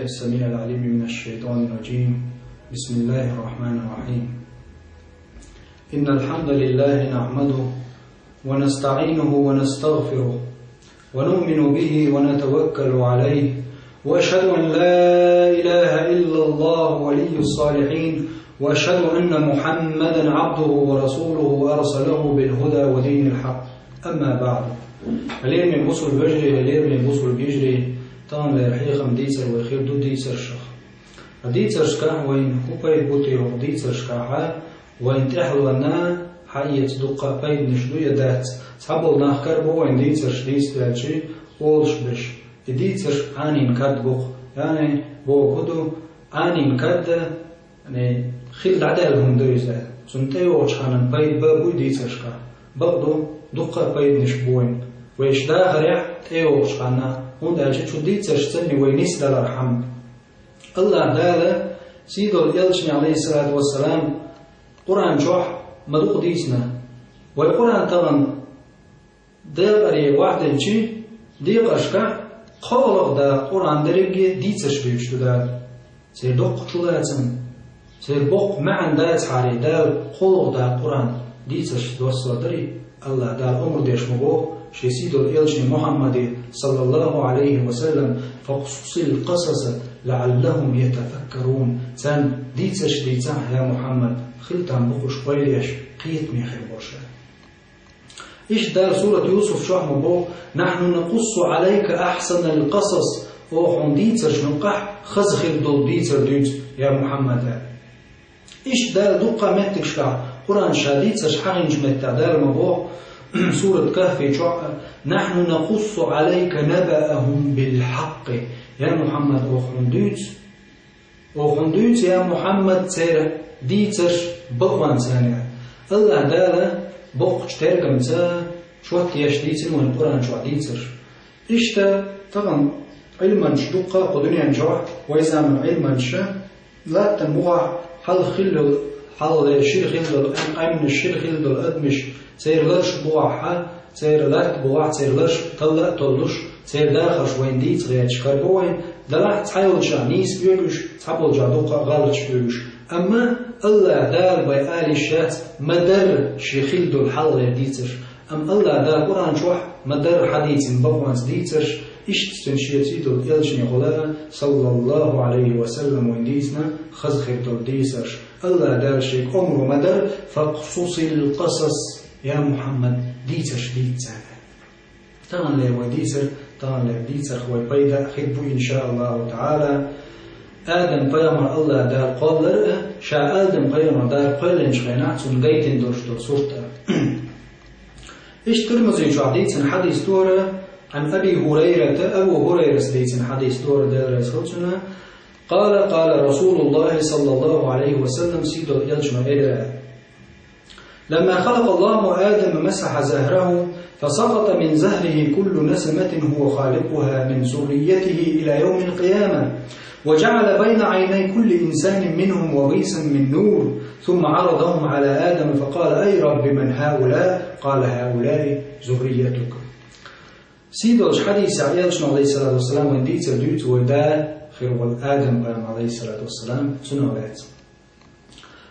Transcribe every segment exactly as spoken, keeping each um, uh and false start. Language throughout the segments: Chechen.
السميع العليم من الشيطان الرجيم. بسم الله الرحمن الرحيم. إن الحمد لله نحمده ونستعينه ونستغفره ونؤمن به ونتوكل عليه، وأشهد أن لا إله إلا الله ولي الصالحين، وأشهد أن محمدا عبده ورسوله أرسله بالهدى ودين الحق. أما بعد. Лераме бусалба вежарий, лераме бусалба йижарий, таханлера хьехам дийцар вай хир ду дийцаршах. А дийцаршкахь вайна хӀун пайда бу те, хӀокху дийцаршкахь вайна тӀаьхьалонна хьаэца дуккха а пайданаш ду я дац? Цхьаболу нах карабо вайна дийцарш дийца даьлча, олуш берш: «И дийцарш Ӏанин кад бу-кх». Яъни, бохург хӀун ду, Ӏанин кад, яъни, хила дӀадаьлла хӀума ду иза. Цунна тӀейогӀучу ханна пайда бан буй дийцаршкахь? Бакъду, дуккха а пайданаш бу вайна вайша дахарехь тӀейогӀучу ханна, хӀунда аьлча цу дийцаршцанний вай нисдалархьама. АллахӀ Дала сийдолу элчане, Ӏалайхиссалату вассалам, Къуръан чохь ма дукха дийцина. Вай Къуръан тахана декъаре охьадиллича, декъашкахь кхоалгӀа дакъа Къуръан дерриге дийцарш дуьйцуш ду Дала. Церан доккха чулацам, церан боккха маьӀна дацахьара Дала кхоалгӀа дакъа Къуръан дийцарш доссор дарий? АллахӀ Дала омра деш ма боху Шен сийдолу элчане Мухьаммаде, саллаллаху Ӏалайхи ва саллам: «Факъсусил къасаса лаӀаллахум ятафаккарун». Царна дийцарш дийцахь, я Мухьаммад, хила там бу уьш ойла еш, кхетаме хир болуш. Иштта Дала сурат Юсуф чохь ма боху: «Нахьну накъуссу Ӏалайка ахьсанал къасас», оха хьуна дийцаршна юккъехь хаза хир долу дийцар дуьйцу, я Мухьаммад, аьлла. Иштта Дала дуккха а меттигашкахь Къуръан ша дийцарш хьахийнчу меттехь Дала ма боху, сурат Кахфи чохь: «Нахьну накъуссу Ӏалайка набаахум билхьакъкъи». Я Мухьаммад, оха хьуна дуьйцу, оха хьуна дуьйцу, я Мухьаммад, церан дийцарш бакъонца, аьлла. АллахӀ Дала боккхачу тергамца чот еш дийцина вайна Къуръан чохь дийцарш. Иштта тахана Ӏилманчаш дуккха а кху дуьнен чохь, вай заманан Ӏилманчаша, латтан бухахь хьалха хилла йолу, хьалхалера шира хилла долу, къаьмнаш шира хилла долу адамаш, церан ларш бухахь, церан латта бухахь, церан ларш талла а толлуш, церан дахарш вайна дийца гӀерташ карабо вай, делахь цхьайолчохь нийса оьгуш, цхьаболчохь дуккха а гӀалаташ оьгуш. Амма АллахӀ Дала вай ала йиш яц ма-дарра шен хилла долу хьалхалера дийцарш. Амма АллахӀ Дала Къуръан чохь ма-дарра хьадийцина бакъонца дийцарш, иштта цуьнан шен сийдолу элчанехула, саллаллаху Ӏалайхи ва саллам, вайна дийцина хаза хир долу дийцарш. АллахӀ Дала шега омра ма-дарра: «Факъсусил къасас», я Мухьаммад, дийцарш дийца царна. Таханлера вай дийцар, таханлера дийцарх вай пайда а хир бу, иншааллаху таӀала. Адам-пайхамар АллахӀ Дала кхоллар а, ша Адам-пайхамар Дала кхоьллинчу хенахь цунна гайтина долуш долу сурт а. Иштта Тирмизи чохь дийцина хьадис дора, Ӏан Аби Хурайрата, Абу Хурайрас дийцина хьадис дора, Дела реза хуьлда цунна, къала, къала Расулуллахи саллаллаху Ӏалайхи ва саллам, сийдолу элчано элира: «لما خلق الله آدم مسح ظهره، فسقط من ظهره كل نسمة هو خالقها من ذريته إلى يوم القيامة، وجعل بين عيني كل إنسان منهم وبيسا من نور، ثم عرضهم على آدم فقال: أي رب، من هؤلاء؟ قال: هؤلاء ذريتك». Сийдолчу хьадисехь элчано, Ӏалайхиссалату вассалам, вайна дийцар дуьйцу вай да хир волу Адам-пайхамар, Ӏалайхиссалату вассалам, цунах лаьцна.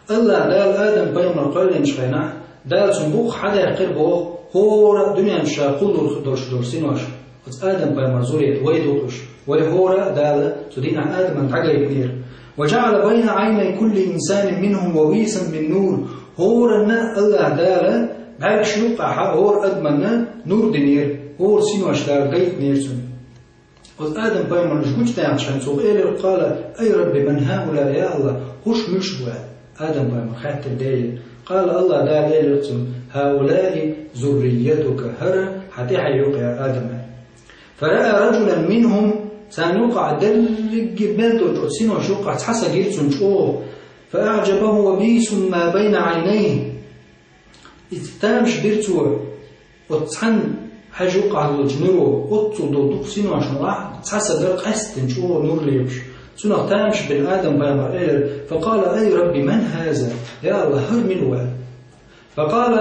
АллахӀ Дала Адам-пайхамар кхоьллинчу хенахь, Дала цунна букъ хьадаьккхира боху, хӀора а дуьнен чу ша кхуллур долуш долу синош, оцу Адам-пайхамар зурет вай ду-кх уьш. Вай хӀора а Дала цу дийнахь Адамна дӀагайтинера. «وجعل بين عيني كل إنسان منهم وبيسا من نور». ХӀоранна АллахӀ Дала бӀаьргаш юккъехь хӀора адаманна нур динера, хӀора синош Дала гайтинера цунна. Оцу Адам-пайхамарна уьш гучудаьхначу хенахь цо элира, къала: «Ай Рабби, ман хӀаулаъ, я АллахӀ, хӀорш муьлш бу?» аьлла. Адам-пайхамар хаьттира Деле. Къала, АллахӀ Дала элира цунна: «ХӀаулаи зурриятука, хӀара хьан тӀаьхье ю-кх, я Адам». Фараа раджулан минхум, царна юкъахь дерриге мел долчу оцу синош юккъахь цхьа са гира цунна чӀогӀа. Фа аъжабаху вабисун ма байна Ӏайнайхи. Иза тамаш бира цо, оцу цхьанна хьаьжа юккъахь долчу нуро, оццул долу дукха синошна юкъахь цхьа са дара къаьсттина чӀогӀа нур лепаш. Цунах тамаш бина Адам-пайхамар элира: «Факъала: ай Рабби, ман хаза? Я АллахӀ, хӀара мила ву?» аьлла. فقال,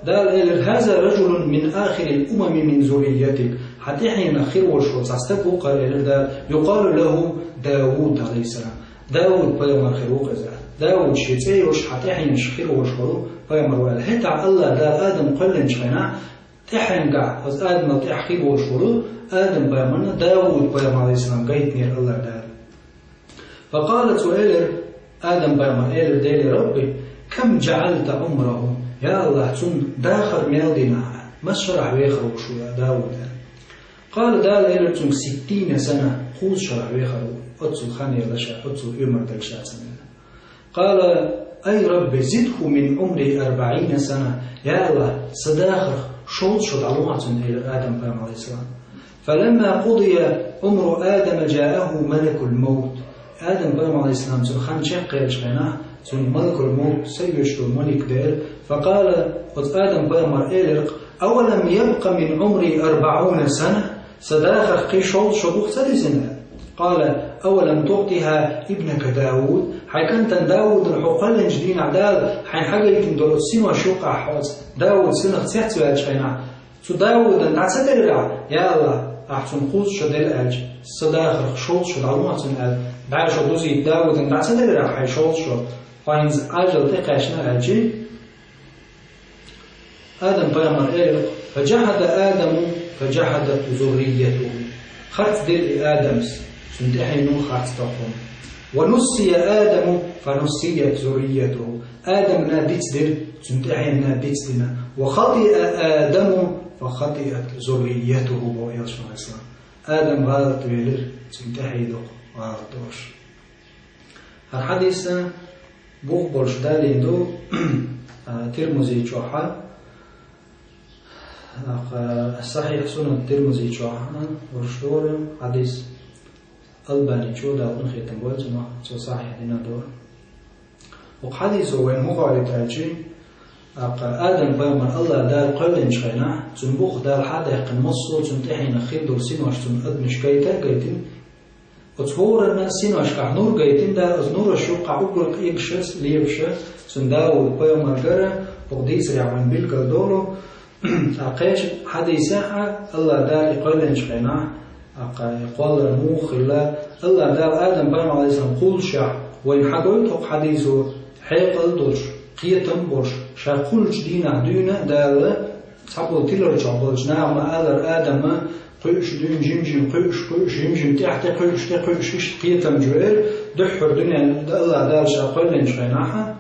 Дала элира: هذا رجل من آخر الأمم من ذريتك. Хьан тӀаьхьенах хир волуш волу цхьа стаг ву-кх хӀара, элира Дала, يقال له داود, عليه السلام. Дауд пайхамар хир ву-кх иза. Дауд шен цӀе йолуш, хьан тӀаьхьенах хир волуш волу пайхамар ву аьлла. ХӀетахь АллахӀа Дала Адам кхоьллинчу хенахь, тӀаьхьенгахь, оцу Адамал тӀаьхьа хир волуш волу Адам пайхамарна Дауд пайхамар, عليه السلام, гайтинера АллахӀа Дала. فقال, цо элира, Адам пайхамар элира Деле: رب كم جعلت عمره. Я АллахӀ, цунна дахар мел дина, маса шарахь вехар ву шу, я Дауд? قال, Дала элира цуьнга: ستين سنة, кхузткъа шарахь вехар ву, оццул хан елла ша, оццул уьмар делла ша цунна. قال: أي رب زده من عمري أربعين سنة. Я АллахӀ, сан дахарх шовзткъа шо дӀалохьа цунна, элира Адам пайхамар, عليه السلام. فلما قضي عمر آدم جاءه ملك الموت. Адам пайхамар, عليه السلام, цуьнан хан чекхъеллачу хенахь, цунна малакул-мовт, са оьшуш долу малик, делира. فقال, оцу Адам пайхамар элира-кх: أولم يبق من عمري أربعون سنة. Сан дахарх кхин шовзткъа шо бух ца дисина? قال: أولم تعطها ابنك داود. Хьайн кӀантана Даудана хьо кхоьллинчу дийнахь Дала хьайна хьагайтина долу оцу синош юккъехь, хьо оцу Дауд синах цецваьллачу хенахь, цу Даудан дӀа ца делира ахь, я АллахӀ, ахь цунна кхузткъа шо делла аьлча, сан дахарх шовзткъа шо дӀалохьа цунна аьлла, бӀе шо дузийта Даудан дӀа ца делира ахь хьайн шовзткъа шо, хьо хӀинца Ӏаьржалла тӀекхаьчна аьлчи? Адам пайхамар элира: فجحد آدم فجحدت ذريته. Харц дира и Адамс, цуьнан тӀаьхьено харц дира. ونسي آدم فنسيت ذريته. Адамна дицдира, цуьнан тӀаьхьенна дицдина. وخطئ آدم فخطئت ذريته, боху элчано, عليه السلام. Адам гӀалат велира, цуьнан тӀаьхье ду-кх гӀалат долуш. ХӀара хьадис бух болуш далийна ду, а, Тирмузи чохь, а, Сахьихь Сунан Тирмузи чохь, а, луш дара хьадис. Албаничо, Дала къинхетам бойла цунах, цо сахьихь дина дара. Оцу хьадисо вайна хӀун хоуьйту аьлчи, а, Адам пайхамар АллахӀа Дала кхоьллинчу хенахь, цуьнан бух Дала хьа а даьккхина, массо а цуьнан тӀаьхьенах хир долу синош цунна адамашка гайта а гайтина, оцу хӀоранна синошкахь нур гайтина Дала, оцу нураш юккъехь уггар къегаш а, лепаш а, цуьнан Дауд пайхамаргара, оцу дийцарехь вайна билгал долу, а, кхечу хьадисехь а, АллахӀа Дала и кхоьллинчу хенахь, а, кху-, и кхоллар муха хилла, АллахӀа Дала Адам пайхамар, عليه السلام, кхуллушехь, вайна хьагойту хӀокху хьадисо, хьекъал долуш, кхетам болуш, ша кхуллучу дийнахь дуьйна а Дала, цхьаболу тилар чохь болчу наха ма-аллара, Адама кхуьуш дуьйна жим-жим кхуьуш, кхуьуш, жим-жим тӀаьхьа тӀе кхуьуш, тӀе кхуьуш, иштта кхетамчу веара, дуьххьара дуьненна АллахӀа Дала ша кхоьллинчу хенахь,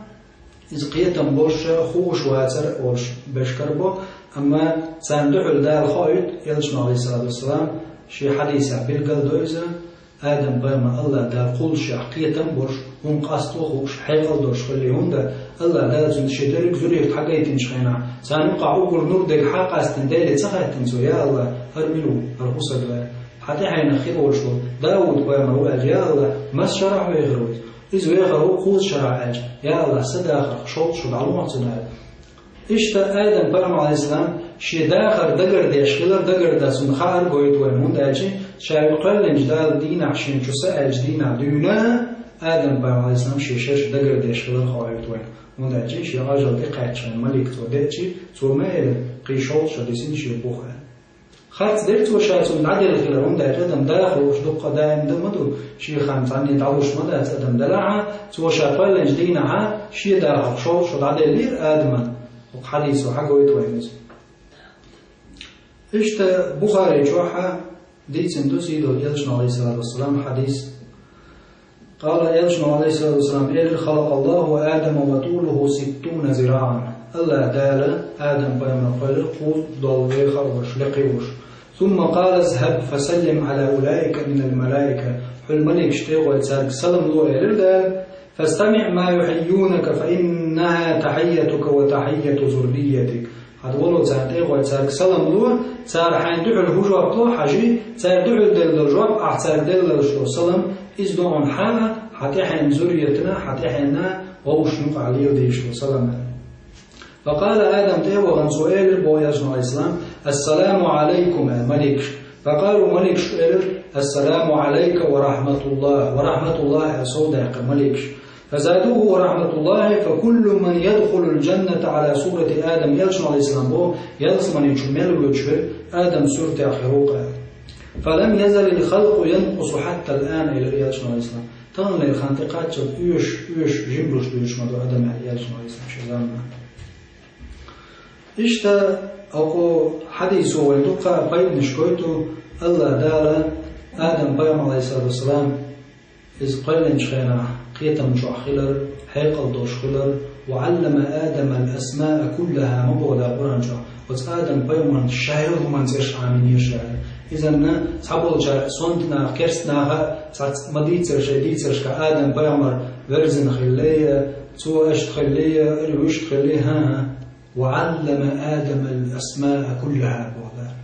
иза кхетам болуш а, хууш вацара а олуш беш карабо, амма царна дуьхьал Дала хоуьйту, элчано, عليه الصلاة والسلام, шен хьадисехь билгал до иза, Адам пайхамар АллахӀа Дала кхуллушехь кхетам болуш, хӀунда къасто а хууш, хьекъал долуш хилла, хӀунда АллахӀа Дала цунна шен дерриг а зурригат хьагайтинчу хенахь, царна юккъехь уггар нур дерг хьа а къастина, Деле ца хаьттина цо: «Я АллахӀ, хӀара мила ву, хӀара хӀун стаг ву?» Хьан тӀаьхьенах хир волуш волу Дауд пайхамар ву аьлча: «Я АллахӀ, маса шарахь вехар ву иза?» Иза вехар ву кхузткъа шарахь аьлча: «Я АллахӀ, сан дахарх шовзткъа шо дӀалохьа цунна», аьлла. Иштта Адам пайхамар, عليه السلام, шен дахар дагардеш хилар, дагардан цунна хаар гойту вайна, хӀунда аьлча ша кхоьллинчу Дала дийнахь шена чу са аьллачу дийнахь дуьйна а Адам пайхамар, عليه السلام, шен шераш дагардеш хилар хоуьйту вайна, хӀунда аьлча шен Ӏажал тӀекхаьчча хьайн малик цо деачи, цо ма элира: «Кхин шовзткъа шо дисина шен бух», аьлла. Харц дерг цо ша цунна дӀаделла хилар, хӀунда аьлча адам даха лууш дуккха даим дан ма ду, шен хан цхьанне дӀалуш ма дац адам делахь а, цо ша кхоьллинчу дийнахь а шен дахарх шовзткъа шо дӀаделлера Адаман, хӀокху хьадисо хьагойту вайна иза. Иштта Бухари чохь а дийцина ду сийдолу элчано, عليه الصلاة والسلام, хьадис. Къала, элчано, عليه الصلاة والسلام, элира: «خلق الله آدم وطوله ستون ذراعا». АллахӀа Дала Адам пайхамар кхоьллира кхузткъа долу вехар а волуш, лекха а волуш. «ثم قال: اذهب فسلم على أولئك من الملائكة». Хьуьлла маликаш тӀе а гӀой, цаьрга салам ло, элира Дала. «فاستمع ما يحيونك فإنها تحيتك وتحية ذريتك». Хьан вало царна тӀе а гӀой, цаьрга салам ло, цара хьайна дуьхьал хӀун жоп ло хьажи, цара дуьхьал делла долу жоп, ахь цаьрга делла долуш долу салам, иза ду хьуна хьан а, хьан тӀаьхьенан зурриятана, хьан тӀаьхьенан вовшашна юкъахь леладеш долу салам. «فقال آدم», тӀе а вахана цо элира, боху элчано, عليه السلام: «السلام عليكم», аьлла маликаш. «فقالوا», маликаш элира: «السلام عليك ورحمة الله», «ورحمة الله», аьлла сов даьккхира маликаш. فزادوه رحمة الله: فكل من يدخل الجنة على صورة آدم, элчано, алейхиссалам, бо, ялсмани чу мел воьдуш вер Адам суртехь хир ву-кх. فلم يزل الخلق ينقص حتى الآن, элира элчано, алейхиссалам. Таханлера хан тӀекхаччалц оьшуш, оьшуш, жимбалуш дуьйцуш ма ду адам, элира элчано, алейхиссалам, шен заманахь. Иштта оцу хьадисо вайна дуккха пайданаш гойту, Аллах Дала Адам пайхамар, алейхиссалату вассалам, иза кхоьллинчу хенахь кхетам чохь хилар, хьекъал долуш хилар, وعلم آدم الأسماء كلها ма боху Дала Къуръан чохь. Оцу Адам пайхамарна ша йолу хӀуманна цӀераш Ӏамийнера ша. Изанна цхьаболчара сонта наха, керста наха а цхьацца ма дийццара шайн дийцаршкахь Адам пайхамар верзина хилла я, цо аша хилла я, или вуьшта хилла я, хӀан-хӀа. وعلم آدم الأسماء كلها боху Дала.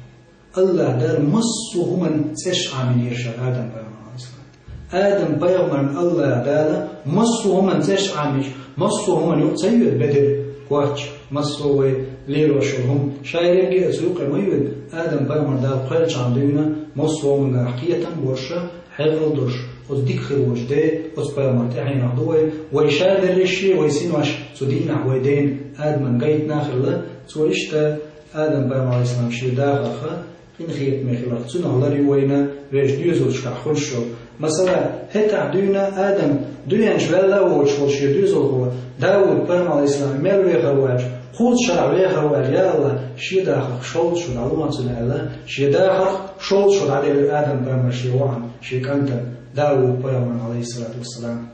Аллах Дала массо а хӀуманна цӀераш Ӏамийнера ша Адам пайхамарна, алейхиссалам. Адам пайхамарна Аллах Дала массо а хӀуманна цӀераш Ӏамийча, массо а хӀуманна юкъа ца йоьду бедар, коч, массо а вай лелош йолу хӀума. Ша ерриге а цу юкъе ма йоьду, Адам пайхамар Дала кхоьллинчхьана дуьйна массо а хӀуманна кхетам а болуш, хьекъал а долуш, оцу дика хир волчу Дела, оцу пайхамарна тӀаьхьенах ду вай, вай ша дерриш а, вай синош цу дийнахь вай дена Адамна гайтина а хилла, цо иштта Адам пайхамар, алейхиссалам, шен дахарх къинхетаме хиларх, цунах лар ю вайна вешан доьзалшкахь хуьлуш йолу. Масала, хӀетахь дуьйна Адам дуьхьенаш ваьлла а воцуш волу шен доьзалхо Дауд пайхамар, алейхиссалам, мел вехар ву аьлча, кхузза шарахь вехар ву аьлла, я Аллах, шен дахарх шовзткъа шо дӀало цунна аьлла, шен дахарх шовзткъа шо дӀаделира Адам пайхамар шен воӀана, шен кӀантана, Дауд пайхамарна, алейхиссалату вассалам.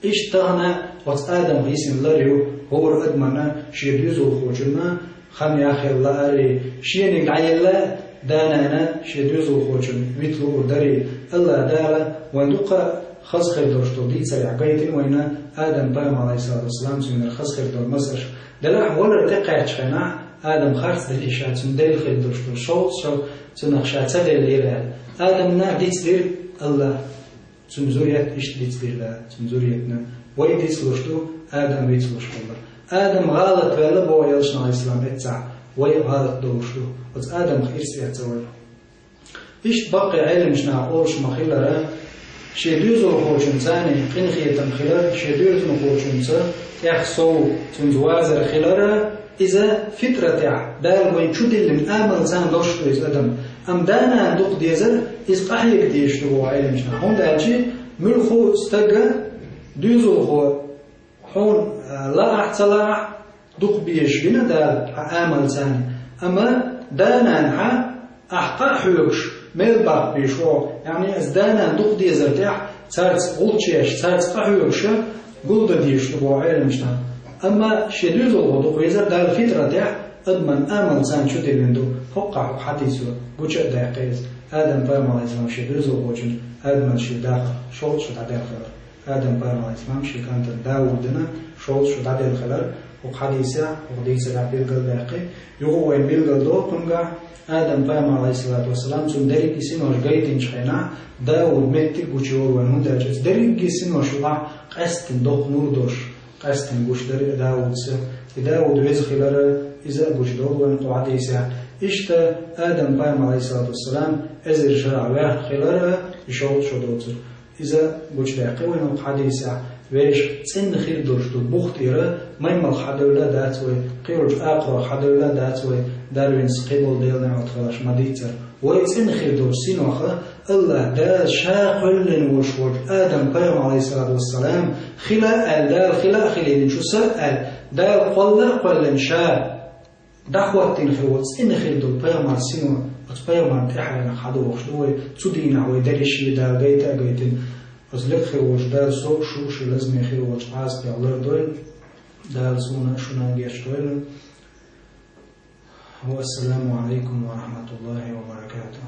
Иштта тахана оцу Адамах йисина лар ю хӀора адамна шен доьзалхочунна хан яхъелла ари, шениг дӀаелла а, да-нана шен доьзалхочунна вита луур дари. Аллах Дала вайн дуккха хаза хир долуш долу дийцарехь гайтина вайна Адам пайхамар, алейхиссалату вассалам, цуьнан хаза хир долу масалш. Делахь валар тӀекхаьччу хенахь, Адам харцделира ша, цуьнан делла хир долуш долу шовзткъа шо цунах ша ца деллера аьлла. Адамна дицдира Аллах. Цуьнан зурият иштта дицдира Дала, цуьнан зуриятна. Вай дицлуш ду, Адам вицлуш хилла. Адам гӀалат ваьлла боху элчано, алейхиссалам, эццахь, вай а гӀалат долуш ду. Оцу Адамах ирс эцна вай. Иштта баккхий Ӏеламчу наха олуш ма-хиллара, шен доьзалхочуьнца къинхетам хилар, шен доьзалхочуьнца тӀех сов цуьнца вазар хилар, иза фитратехь, Дала вайна чудиллина амалца долуш ду иза адам. Амма да-нана дукха дезар, иза къахьега дезаш ду боху Ӏеламчу наха. ХӀунда аьлча муьлхха а стага доьзалхо хьуна, а, лаахь а, ца лаахь а, дукха безаш вина Дала хьан амалца. Амма да-нана хьан ахь къа а хьоьгуш, мел баккха безаш ву, яъни иза да-нана дукха дезар тӀехь, цаьрца гӀулч еш, цаьрца къа хьоьгуш, гулдан дезаш ду боху Ӏеламчу наха. Амма шен доьзалхо дукха везар Дала фитратехь, адаман амалца чудиллина ду. ХӀокхахь хӀокху хьадисо гуча а даьккхи иза. Адам пайхамар, алейхиссалам, шен доьзалхочун Адаман шен дахарх шовзткъа шо дӀаделла хилар. Адам пайхамар, алейхиссалам, шен кӀантана Даудана шовзткъа шо дӀаделла хилар. ХӀокху хьадисехь, хӀокху дийцарехь билгалдаьккхи. Юха вайна билгалдо кхуьнгахь, Адам пайхамар, алейхиссалату вассалам, цуьнан дерриге синош гайтинчу хенахь, Дауд меттиг гучуйолу вайна, хӀунда аьлча иза дерриге синош юкъахь къаьсттина доккха нур долуш, къаьсттина гуш дара и Дауда. И Дауд веза хилар, иза а гучудолу вайна кху хьадисехь. Иштта Адам пайхамар, алейхиссалату вассалам, эзар шарахь ваьхна хилар, и шовзткъа шо доцург. Иза гучудаьккхи вайна кху хьадисехь, вешан цӀена хир долуш долу бух тӀера маймалх хьадевлла а дац вай, кхийолчу акхаройх хьадевлла а дац вай, Дарвинца кхиболу Делан неӀалт хиларш ма-дийццара. Вай цӀена хир долчу синойх Аллах Дала ша кхоьллина волуш волчу Адам пайхамар, алейхиссалату вассалам, хила а аьлла, Дала хила а хилийна, шу са а аьлла, Дала кхолла а кхоьллина ша дӀахӀоттийна хир волу цӀена хир долу пайхамар сино, оцу пайхамарна тӀаьхьенах хьадогӀуш ду вай, цу дийнахь вай дерриш а Дала гайта а гайтина. Оцу лекха хир волчу Дала со а, шу а шен лазаме хир волчу Ӏазапех лардойла, Дала суна а, шуна а гечдойла. Вассаламу алейкум ва рахматуллахи ва баракатух.